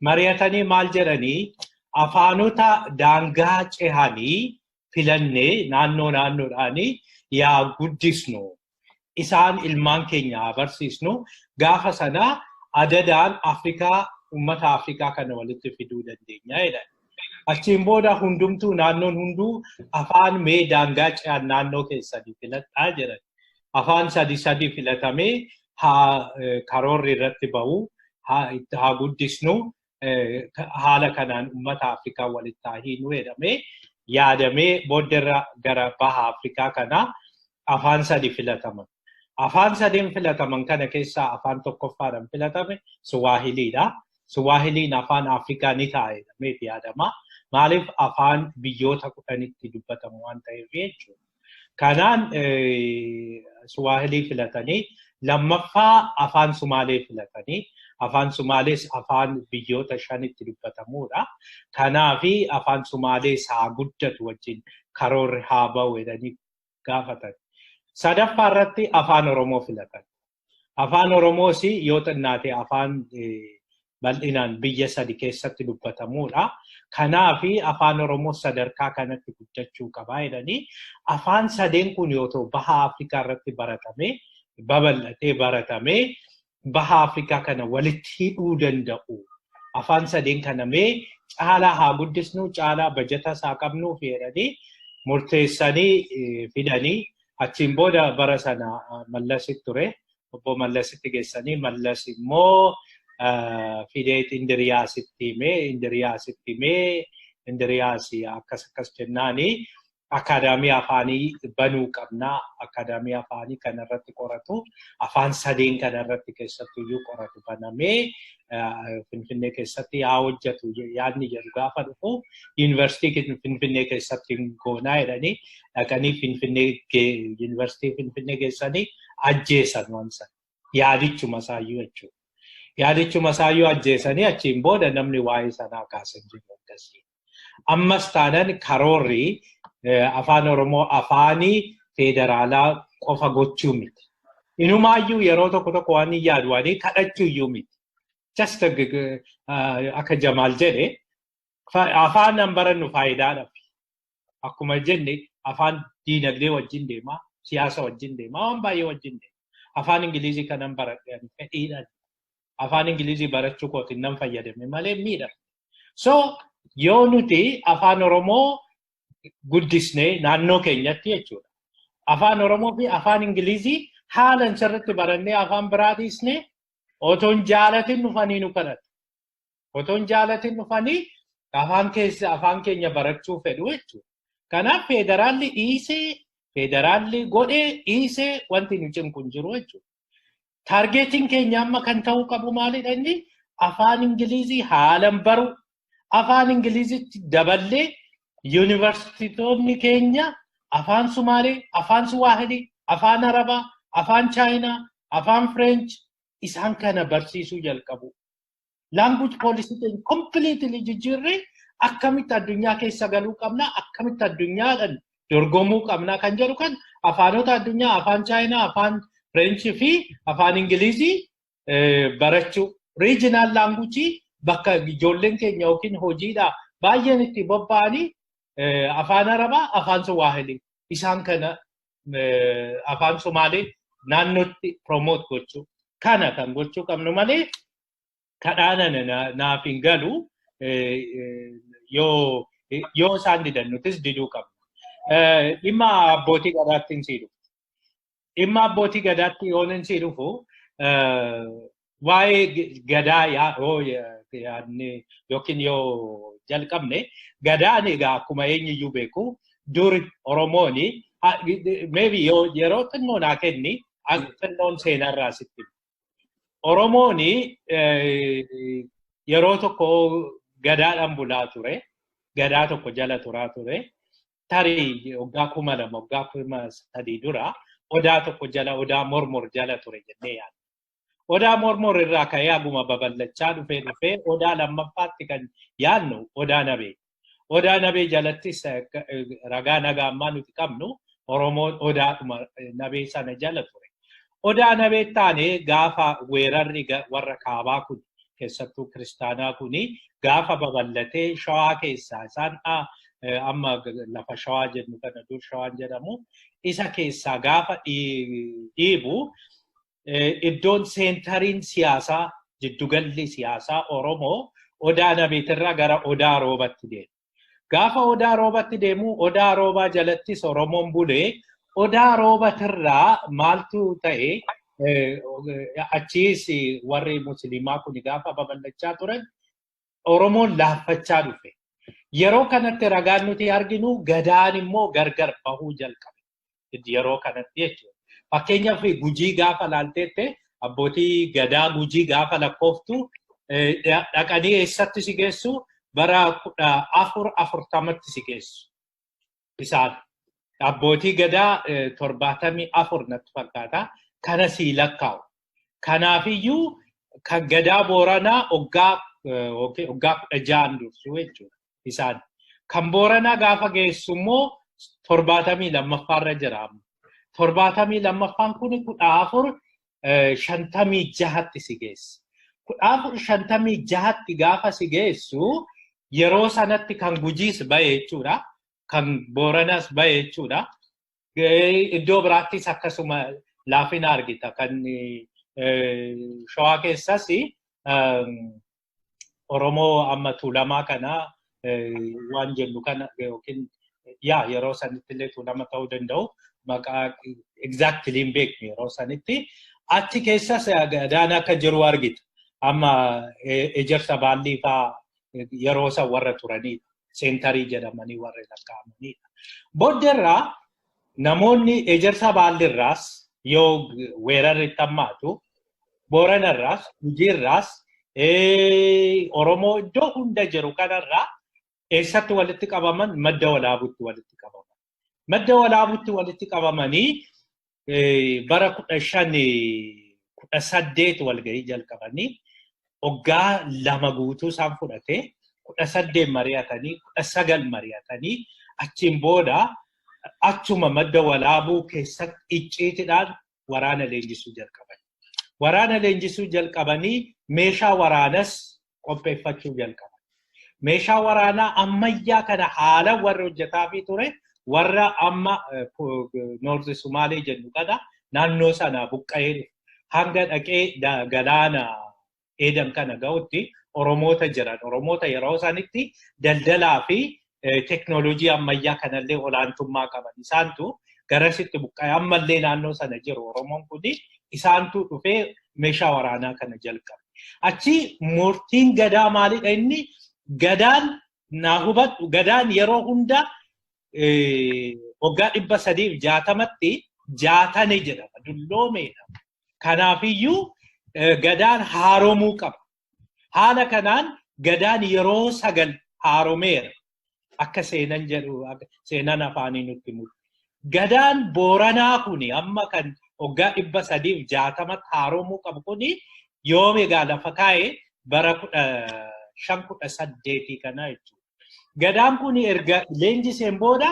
Speaker 3: Mari'atanii maal jedhanii? Afaanota daangaa cehanii filannee naannoo naannoodhaanii yaa guddisnu. Isaan ilmaan keenya haa barsiisnu. Gaafa sana adadaan Afrikaa, uummata Afrikaa kana walitti fiduu dandeenya jedhan. Achiin booda hundumtuu, naannoon hunduu afaan mee daangaa ce'an naannoo keessanii filadhaa jedhan. Afaan sadi sadi filatamee haa karoorri irratti bahu, haa guddisnu, haala kanaan uummata Afrikaa walitti haa hiinu jedhamee yaadamee boodderra gara baha Afrikaa kana afaan sadi filataman. Afaan sadeen filataman kana keessaa afaan tokkoffaadhaan filatame Suwaahiliidha. Suwaahiliin afaan Afrikaa ni ta'a jedhamee yaadama. Maaliif? Afaan biyyoota 10tti dubbatamu waan ta'eef jechuudha. Kanaan Suwaahilii filatanii, lammaffaa afaan Sumaalee filatanii, afaan Sumaalees afaan biyyoota shanitti dubbatamuudha. Kanaafi afaan Sumaalees haa guddatu, wajjin karoorri haa ba'u jedhanii gaafatan. Sadaffaa irratti afaan Oromoo filatan. Afaan Oromoos yoo xinnaate afaan bal'inaan biyya sadi keessatti dubbatamuudha. Kanaafi afaan Oromoo sadarkaa kanatti guddachuu qabaa jedhanii, afaan sadeen kun yoo ta'u baha Afrikaa irratti baratame, babal'atee baratamee baha Afrikaa kana walitti hidhuu danda'u. Afaan sadeen kana mee caalaa haa guddisnu, caalaa bajata isaa qabnuuf jedhanii murteessanii fidanii, achiin booda bara sana Mallasitti ture. Obbo Mallasitti geessanii, Mallas immoo fideet Indiriyaasitti himee, Indiriyaasitti himee, Indiriyaas akkas akkas jennaanii akaadaamii afaanii banuu qabnaa, akaadaamii afaanii kanarratti qoratu, afaan sadeen kanarratti keessattuyyuu qoratu banamee Finfinnee keessatti haa hojjetu yaadni jedhu gaafa dhufu, yuunivarsiitii Finfinnee keessatti goonaa jedhanii dhaqanii Finfinnee, yuunivarsiitii Finfinnee geessanii ajjeesan waan sana, yaadichuma isaayyuu jechuudha. Yaadichuma isaayyuu ajjeesanii achiin booda namni waa'ee sanaa kaasan jiru akkasii. Ammas taanan karoorri afaan Oromoo afaanii federaalaa qofa gochuu miti. Inumaayyuu yeroo tokko tokko waan hin yaadu waan kadhachuu iyyuu miti. Just akka Jamaal jedhe, afaan an barannu faayidaadhaaf. Akkuma jenne, afaan diinagdee wajjin deema, siyaasa wajjin deema, waan baay'ee wajjin deema. Afaan Ingilizii kanan baradhe ani fedhiidhaan. Afaan Ingilizii barachuu kootiin nan fayyadame malee miidha. So yoo nuti afaan Oromoo guddisnee naannoo keenyatti jechuudha. Afaan Oromoo fi afaan Ingilizii haala sirriitti barannee afaan biraa dhiisnee, otoo hin jaalatin dhufanii nu kadhatu. Otoo hin jaalatin dhufanii afaan keessa afaan keenya barachuu fedhu jechuudha. Kanaaf federaalli dhiisee, federaalli godhee dhiisee, wanti nu cinqu hin jiru jechuudha. Targetiin keenya amma kan ta'uu qabu maalidha inni? Afaan Ingilizii haalan baru, afaan Ingilizitti daballee yuunivarsiitonni keenya afaan Sumaalee, afaan Suwaahilii, afaan Arabaa, afaan Chaayinaa, afaan French isaan kana barsiisuu jalqabu. Language policy keenya completely jijjiirree akkamitti addunyaa keessa galuu qabna, akkamitti addunyaadhaan dorgomuu qabna kan jedhu kan afaanota addunyaa, afaan Chaayinaa, afaan French fi afaan Ingilizii barachuu. Regional language bakka ijoolleen keenya yookiin hojiidha baay'een itti bobba'anii afaan Arabaa, afaan Suwaahilii isaan kana, afaan Sumaalee naannootti promote gochuu. Kana kan gochuu qabnu malee kadhaana naaf hin galu yoo isaan didan nutis diduu qabna. Dhimma abbootii gadaatti hin sii dhufu. Dhimma abbootii gadaatti yoo hin sii dhufu waa'ee gadaa yookiin yoo jalqabne gadaan egaa akkuma eenyuyyuu beeku duri Oromooni maybe yoo yeroo xinnoo naa kenni xinnoon seenarraa sitti. Oromooni yeroo tokko gadaadhaan bulaa ture, gadaa tokko jala turaa ture, tarii waggaa 2000 waggaa 3000 dura odaa tokko jala odaa mormor jala ture jennee yaadna. Odaa mormor irraa ka'ee haguma babal'achaa dhufee odaa lammaffaatti kan yaadnu odaa nabee. Odaa nabee jalattis ragaa nagaa ammaa nuti qabnu Oromoon odaadhuma nabee sana jala ture. Odaa nabee taane gaafa weerarri warra kaabaa kun keessattuu kiristaanaa kun gaafa babal'atee shawaa keessaa isaan amma lafa shawaa jennu kana dur shawaan jedhamu isa keessaa gaafa dhiibu iddoon seentariin siyaasaa jiddugalli siyaasaa Oromoo odaa nabeetirraa gara odaa roobatti deema. Gaafa odaa roobatti deemu odaa roobaa jalattis Oromoon bulee odaa roobatirraa maaltu ta'e achiis warri musliimaa kun gaafa babal'achaa turan Oromoon laaffachaa dhufe. Yeroo kanatti ragaan nuti arginu gadaan immoo gargar bahuu jalqabe. Yeroo kanatti jechuudha. Fakkeenyaaf Gujii gaafa laalteette abbootii gadaa Gujii gaafa lakkooftu dhaqanii eessatti si geessu bara 1440tti si geessu. Isaan abbootii gadaa 74 natti fakkaata. Kana sii lakkaa'u. Kanaafiyyuu kan gadaa Booranaa waggaa 16 dursu jechuudha isaan. Kan Booranaa gaafa geessu immoo 72ffaarra jira. 72ffaan kun 1456tti si geessa. 1456tti gaafa si geessu yeroo sanatti kan Gujiis bahe jechuudha. Kan Booranaas bahe jechuudha. Iddoo biraattis akkasuma laafina argita. Kan shawaa keessas Oromoo amma Tuulamaa kana waan jennu kana yookiin yaa yeroo sanitti illee Tuulama ta'uu danda'u maqaa exactly hin beeknu yeroo sanitti achi keessas gadaan akka jiru argita. Amma ejersa baallii fa'aa yeroo san warra turanidha. Seentarii jedhamanii warra lakkaa'amanidha. Booddeerraa namoonni ejersa baallirraas yoo weerarri hammaatu Booranarraas, Gujiirraas, Oromoo iddoo hunda jiru kanarraa eessatti walitti qabaman madda walaabutti walitti qabaman. Madda walaabutti walitti qabamanii bara 1518 walgahii jalqabanii waggaa 2 guutuu isaan fudhatee 18 mari'atanii 19 mari'atanii achiin booda achuma madda walaabuu keessatti icciitiidhaan waraana leenjisuu jalqaban. Waraana leenjisuu jalqabanii meeshaa waraanas qopheeffachuu jalqaban. Meeshaa waraanaa ammayyaa kana haala warri hojjetaafii ture warra amma Noorzi Sumaalee jennu kana naannoo sana buqqa'ee hanga dhaqee galaana Eedan kana ga'utti Oromoota jiran. Oromoota yeroo sanitti daldalaa fi teknooloojii ammayyaa kanallee olaantummaa qaban. Isaantu garasitti buqqa'ee ammallee naannoo sana jiru Oromoon kun isaantu dhufee meeshaa waraanaa kana jalqabe. Achi murtiin gadaa maalidha inni? Gadaan naa hubadhu gadaan yeroo hunda waggaa 360tti jaatane jedhama dulloomeedha. Kanaafiyyuu gadaan haaromuu qaba. Haala kanaan gadaan yeroo 9 haaromeera. Akka seenan jedhu seenan afaanii nutti mul'isa. Gadaan Booranaa kuni amma kan waggaa 360tti haaromuu qabu kuni yoom egaa lafa kaa'e bara 1518 kana jechuudha. Gadaan kun erga leenjiseen booda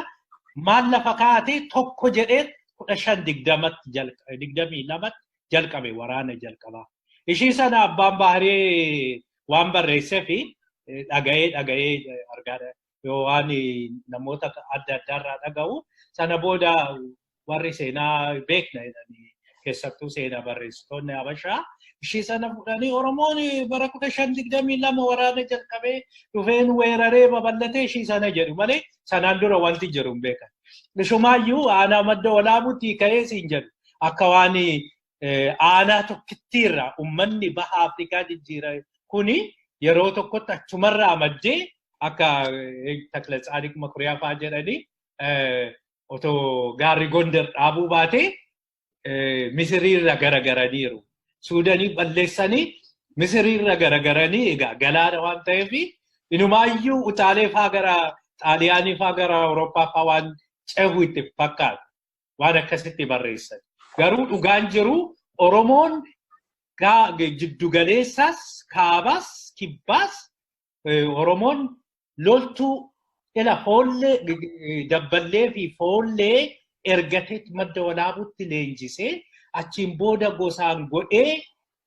Speaker 3: maal lafa kaa'ate tokko jedhee 1522 jalqabe waraana jalqabaa. Ishii sana abbaan Baharee waan barreessee fi dhaga'ee argaa yoo waan namoota adda addaarraa dhaga'u sana booda warri seenaa beekna jedhanii Keessattuu seenaa barreessitoonni Habashaa ishii sana fudhanii Oromoon bara 1522 waraana jalqabee dhufeen weeraree babal'atee ishii sana jedhu malee sanaan dura wanti jiru hin beekan. Ishumaayyuu aanaa Madda Walaabuutti ka'ee siin jedhu akka waan aanaa tokkittiirraa uummanni baha Afrikaa jijjiirame kuni yeroo tokkotti achumarraa maddee akka Takla Tsaadiq Makuriyaa fa'aa jedhanii otoo gaarri Gondar dhaabuu baatee Misiriirra garagaraniiru. Suudanii balleessanii Misiriirra garagaranii egaa galaana waan ta'eef inumaayyuu utaalee fa'aa gara Xaaliyaanii fa'aa gara Awurooppaa fa'aa waan cehu itti fakkaatu. Waan akkasitti barreessan. Garuu dhugaan jiru Oromoon jiddugaleessas, kaabas, kibbaas Oromoon loltuu ila foollee dabballee fi foollee ergatee Madda Walaabuutti leenjisee achiin booda gosaan godhee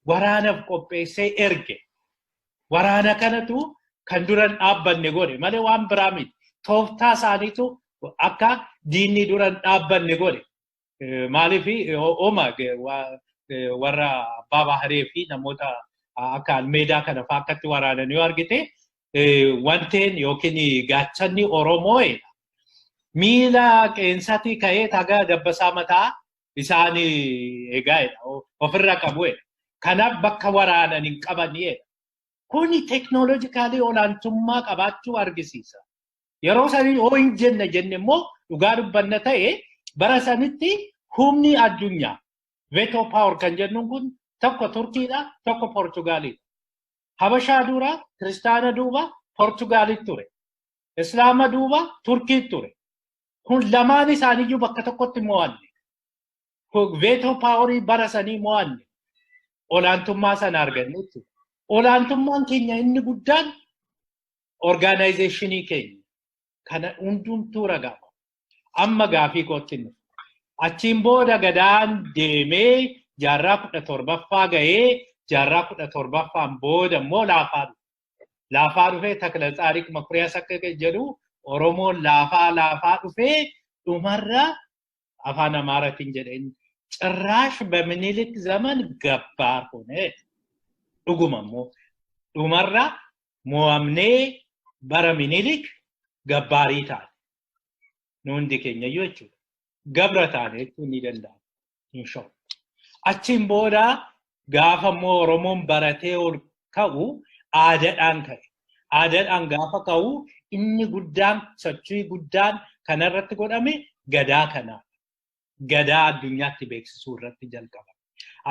Speaker 3: waraanaaf qopheessee erge. Waraana kanatu kan duran dhaabbanne godhe malee waan biraa miti. Tooftaa isaaniitu akka diinni duran dhaabbanne godhe. Maaliif ooma warra abbaa baharee fi namoota akka Almeedaa kana fa'aa akkatti waraanan yoo argite wanteen yookiin gaachanni Oromoo miila qeensatti ka'ee tagaa dabbasaa mataa isaan egaa ofirra qabu. Kanaaf bakka waraanan hin qabanidha. Kuni teeknooloojikaalii olaantummaa qabaachuu argisiisa. Yeroo sanii hoo hin jenne jenne immoo dhugaa dubbanna ta'e bara sanitti humni addunyaa veto power kan jennuun kun tokko Turkiidha, tokko Poorchugaaliidha. Habashaa dura, Kiristaana duuba Poorchugaalitti ture. Islaama duuba Turkiitti ture. Kun lamaan isaaniiyyuu bakka tokkotti mo'anne. Veto powerii bara sanii mo'anne. Olaantummaa sana arganne jechuudha. Olaantummaan keenya inni guddaan orgaanayizeeshinii keenya. Kana hundumtuu ragaama. Amma gaafii kootti inni. Achiin booda gadaan deemee jaarraa 17ffaa gahee jaarraa 17ffaan booda immoo laafaa dhufe. Laafaa dhufee Takla Tsaadiq Makuriyaas akka jedhu Oromoon laafaa laafaa dhufee dhumarra afaan Amaaratiin jedheen ጭራሽ በምኒልክ ዘመን ገባር ሆነ። dhuguma immoo dhumarra mo'amnee bara Minilik gabbaarii taane. Nu hundi keenya iyyuu jechuudha. Gabra taane jechuun ni danda'ama. Inshallah. Achiin booda gaafa immoo Oromoon baratee ol ka'u aadaadhaan ka'e. Aadaadhaan gaafa ka'u inni guddaan sochii guddaan kanarratti godhame gadaa kanaa. Gadaa addunyaatti beeksisuu irratti jalqaba.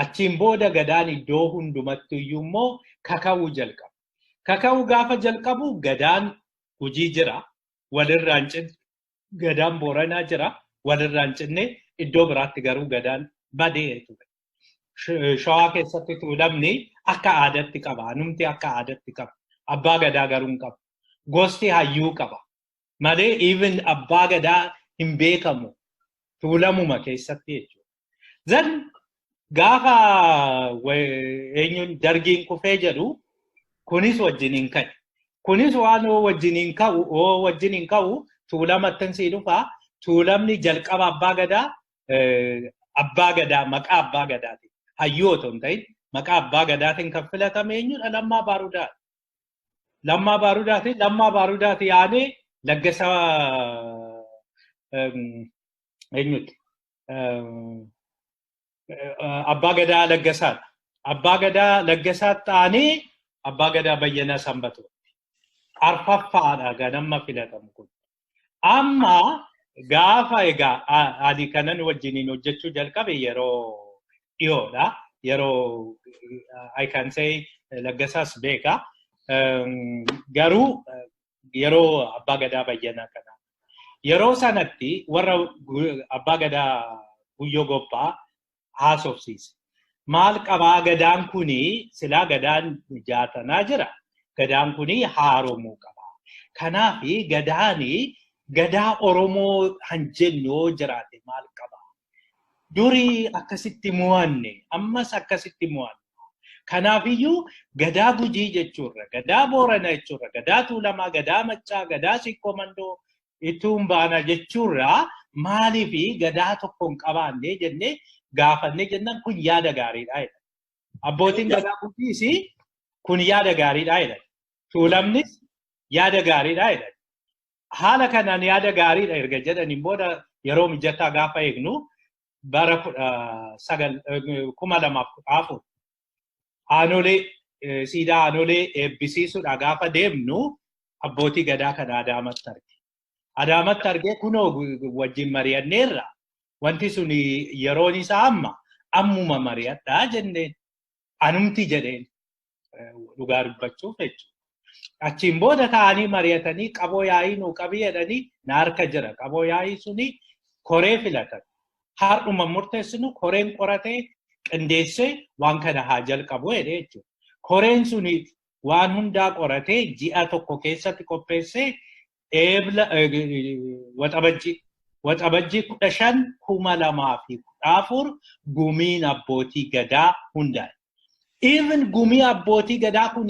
Speaker 3: Achiin booda gadaan iddoo hundumatti iyyuu immoo kaka'uu jalqaba. Kaka'uu gaafa jalqabu gadaan Gujii jira, walirraa hin cinne, gadaan Booranaa jira, walirraa hin cinne, iddoo biraatti garuu gadaan badee ture. Shawaa keessatti Tuulamni akka aadaatti qaba. Anumti akka aadaatti qaba. Abbaa gadaa garuu hin qabu. Gosti hayyuu qaba. Malee even abbaa gadaa hin beekamu. Tuulamuma keessatti jechuudha. Zan gaafa eenyuun dargiin kufee jedhu kunis wajjin hin ka'e. Kunis waan wajjin hin ka'u, wajjin hin ka'u Tuulamatti sii dhufa. Tuulamni jalqaba abbaa gadaa maqaa abbaa gadaati. Hayyuu otoo hin ta'in maqaa abbaa gadaatiin kan filatame eenyudha? Lammaa Baarudaati. Lammaa Baarudaati. Lammaa Baarudaati yaanee Laggasa eenyuti? Abbaa Gadaa Laggasaadha. Abbaa Gadaa Laggasaa ta'anii Abbaa Gadaa Bayyanaa Sanbatoo. Arfaffaadha ganama filatamu kun. Amma gaafa egaa ani kanan wajjiniin hojjechuu jalqabe yeroo dhiyoodha. Yeroo I can say Laggasaas beeka. Garuu yeroo Abbaa Gadaa Bayyanaa kana. Yeroo sanatti warra Abbaa Gadaa Guyyoo Gobbaa haasofsiise. Maal qabaa gadaan kuni silaa gadaan jaatanaa jira. Gadaan kuni haaromuu qaba. Kanaaf gadaani gadaa Oromoo han jennu yoo jiraate maal qaba? Durii akkasitti mo'anne, ammas akkasitti mo'anne. Kanaafiyyuu gadaa Gujii jechuurra, gadaa Booranaa jechuurra, gadaa Tuulamaa, gadaa Maccaa, gadaa Sikkoo Mandoo ittuun baana jechuurra maaliif gadaa tokko hin qabaanne jennee Gaafannee jennaan kun yaada gaariidha jedhan. Abbootiin gadaa Gujiis kun yaada gaariidha jedhan. Tuulamnis yaada gaariidha jedhan. Haala kanaan yaada gaariidha erga jedhaniin booda yeroo mijataa gaafa eegnu bara 2014 aanolee siidaa aanolee eebbisiisuudha gaafa deemnu abbootii gadaa kana Adaamatti arge. Adaamatti argee kunoo wajjin mari'anneerra wanti sun yeroon isaa amma ammuma mari'adhaa jenneen anumti jedheen dhugaa dubbachuuf jechuudha. Achiin booda taa'anii mari'atanii qaboo yaa'ii nuu qabii jedhanii na harka jira. Qaboo yaa'ii suni koree filatan. Har'uma murteessinu koreen qoratee qindeessee waan kana haa jalqabu jedhee jechuudha. Koreen suni waan hundaa qoratee ji'a tokko keessatti qopheessee eebla waxabajjii 15 2014 gumiin abbootii gadaa hundaa'e. Even gumii abbootii gadaa kun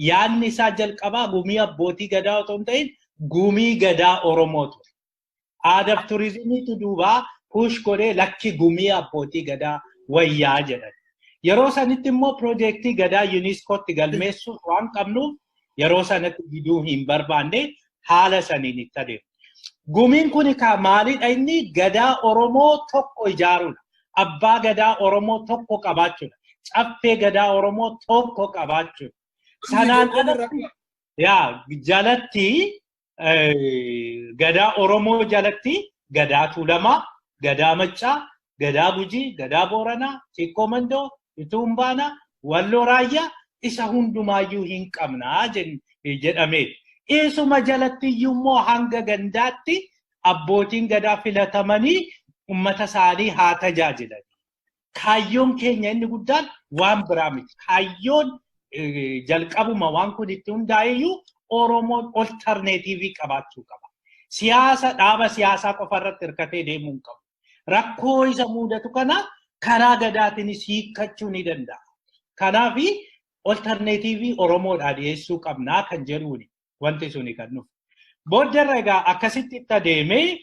Speaker 3: yaadni isaa jalqabaa gumii abbootii gadaa otoo hin ta'in gumii gadaa Oromoo ture. Aadaaf turizimiitu duubaa push godhee lakki gumii abbootii gadaa wayyaa jedhan. Yeroo sanitti immoo piroojeektii gadaa UNESCOtti galmeessuuf waan qabnuuf yeroo sanatti diduu hin barbaanne haala saniin itti adeemu. Gumiin kun maalidha inni gadaa Oromoo tokko ijaaruudha. Abbaa gadaa Oromoo tokko qabaachuudha. Caffee gadaa Oromoo tokko qabaachuudha. Sanaan alatti jalatti gadaa Oromoo jalatti gadaa Tuulamaa, gadaa Maccaa, gadaa Gujii, gadaa Booranaa, Sikkoo Mandoo, Ituumbaanaa, Walloo Raayyaa isa hundumaayyuu hin qabnaa jedhamee. Isuma jalatti immoo hanga gandaatti abbootiin gadaa filatamanii uummata isaanii haa tajaajilan. Kaayyoon keenya inni guddaan waan biraa miti. Kaayyoon jalqabuma waan kun itti hundaa'eyyuu Oromoon oltarneetiivii qabaachuu qaba. Siyaasa dhaaba siyaasaa qofa irratti hirkatee deemuu hin qabu. Rakkoo isa mudatu kana karaa gadaatiinis hiikkachuu ni danda'a. Kanaaf oltarneetiivii Oromoodhaa dhiyeessuu qabnaa kan jedhuuni wanti suni kan dhufu. Booddarra egaa akkasitti itti adeemee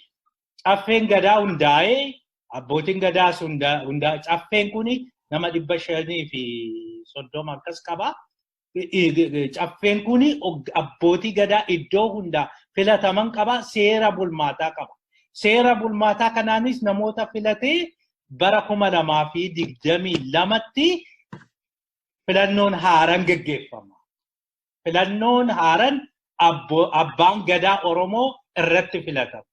Speaker 3: caffeen gadaa hundaa'ee abbootiin gadaas hundaa'e caffeen kun nama 530 akkas qaba. Caffeen kun abbootii gadaa iddoo hundaa filataman qaba. Seera bulmaataa qaba. Seera bulmaataa kanaanis namoota filatee bara 2022tti filannoon haaraan geggeeffama. Filannoon haaraan abbaan gadaa Oromoo irratti filatama.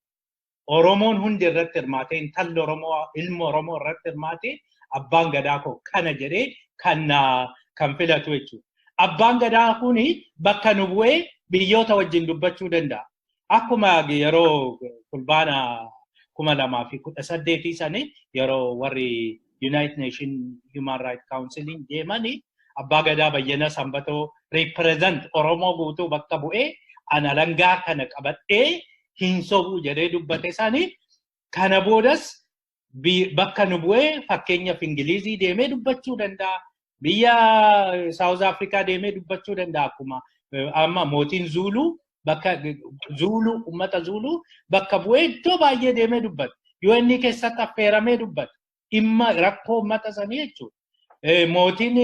Speaker 3: Oromoon hundi irratti hirmaatee intalli Oromoo ilmi Oromoo irratti hirmaatee abbaan gadaa koo kana jedhee kan filatu jechuudha. Abbaan gadaa kun bakka nu bu'ee biyyoota wajjin dubbachuu danda'a. Akkuma yeroo fulbaana 2018 sanii yeroo warri United Nations Human Rights Council deemanii abbaa gadaa Bayyana Sanbatoo represent Oromoo guutuu bakka bu'ee ana langaa kana qabadhee hin sobuu jedhee dubbate sanii kana boodas bakka nu bu'ee fakkeenyaaf Ingilizii deemee dubbachuu danda'a. Biyya South Africa deemee dubbachuu danda'a. Akkuma amma mootiin Zuuluu bakka Zuuluu uummata Zuuluu bakka bu'ee iddoo baay'ee deemee dubbata. UN keessatti affeeramee dubbata. Dhimma rakkoo uummata sanii jechuudha. Mootiin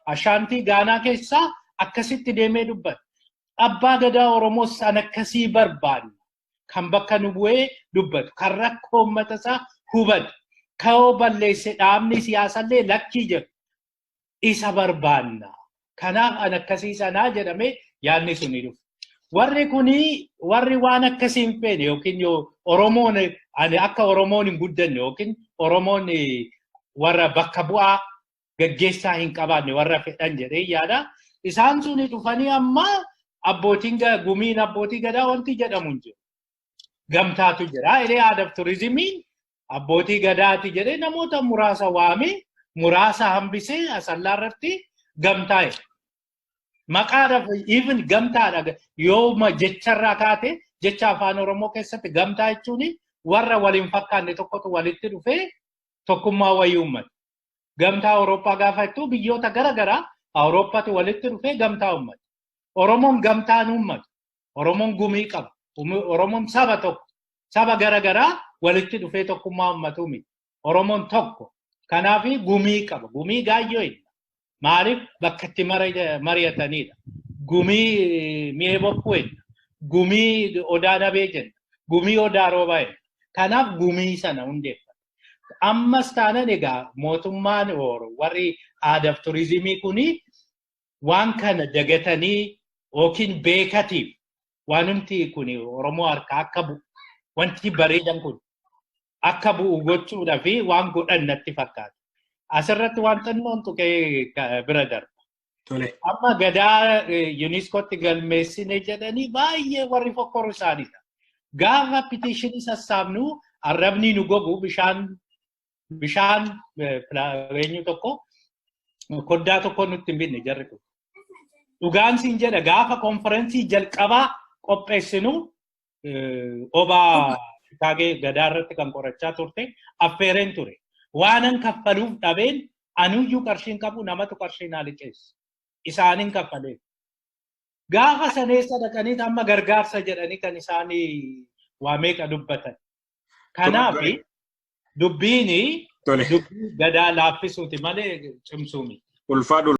Speaker 3: Ashaantii Gaanaa keessaa akkasitti deemee dubbata. Abbaa gadaa Oromoos san akkasii barbaanna. Kan bakka nu bu'ee dubbatu, kan rakkoo uummata isaa hubatu, kan balleesse dhaabni siyaasallee lakkii jedhu isa barbaanna. Kanaaf an akkasii sanaa jedhamee yaadni suni dhufu. Warri kuni warri waan akkasii hin feene yookiin yoo Oromoon ani akka Oromoon hin guddanne yookiin Oromoon warra bakka bu'aa gaggeessaa hin qabaanne warra fedhan jedhee yaada. Isaan suni dhufanii amma abbootiin gumiin abbootii gadaa wanti jedhamu hin jiru. Gamtaatu jira. Jedhee aadaaf turizimiin abbootii gadaati jedhee namoota muraasa waamee muraasa hambisee asallaa irratti gamtaa'e. Maqaadhaaf even gamtaadha yoo jecharraa kaate jecha afaan Oromoo keessatti gamtaa jechuun warra waliin fakkaanne tokkotu walitti dhufee tokkummaa wayii uummata. Gamtaa Awurooppaa gaafa jettu biyyoota garaagaraa Awurooppaatu walitti dhufee gamtaa uummata. Oromoon gamtaan uummata. Oromoon gumii qaba. Oromoon saba tokko. Saba garaagaraa walitti dhufee tokkummaa uummatu miti. Oromoon tokko. Kanaaf gumii qaba. Gumii gaayyoo hin. Maaliif bakka itti mari'atanidha. Gumii mi'ee bokkuu hin. Gumii odaa dhabee jenna. Gumii odaa roobaa jenna. Kanaaf gumii sana hundeeffata. Ammas taanan egaa mootummaan warri aadaaf turizimii kuni waan kana dagatanii yookiin beekatiif waanumti kun Oromoo harkaa akka bu'u wanti bareedan kun akka bu'u gochuudhaa fi waan godhan natti fakkaata. Asirratti waan xinnoon tuqee bira darba. Amma gadaa UNESCOtti galmeessine jedhanii baay'ee warri fokkoru isaaniidha. Gaafa petitionii sassaabnu arrabni nu gogu bishaan eenyu tokko koddaa tokko nutti hin binne jarri kun. Dhugaan siin jedha gaafa konferensii jalqabaa qopheessinu obaa Shikaagee gadaa irratti kan qorachaa turte affeereen ture. Waanan kaffaluuf dhabeen anuyyuu qarshiin qabu namatu qarshii naa liqeesse. Isaaniin kaffalee. Gaafa saneessa dhaqanii amma gargaarsa jedhanii kan isaanii waa meeqa dubbatan. Kanaaf dubbiin dubbii gadaa laaffisuuti malee cimsuu miti.
Speaker 1: Ulfaadhu.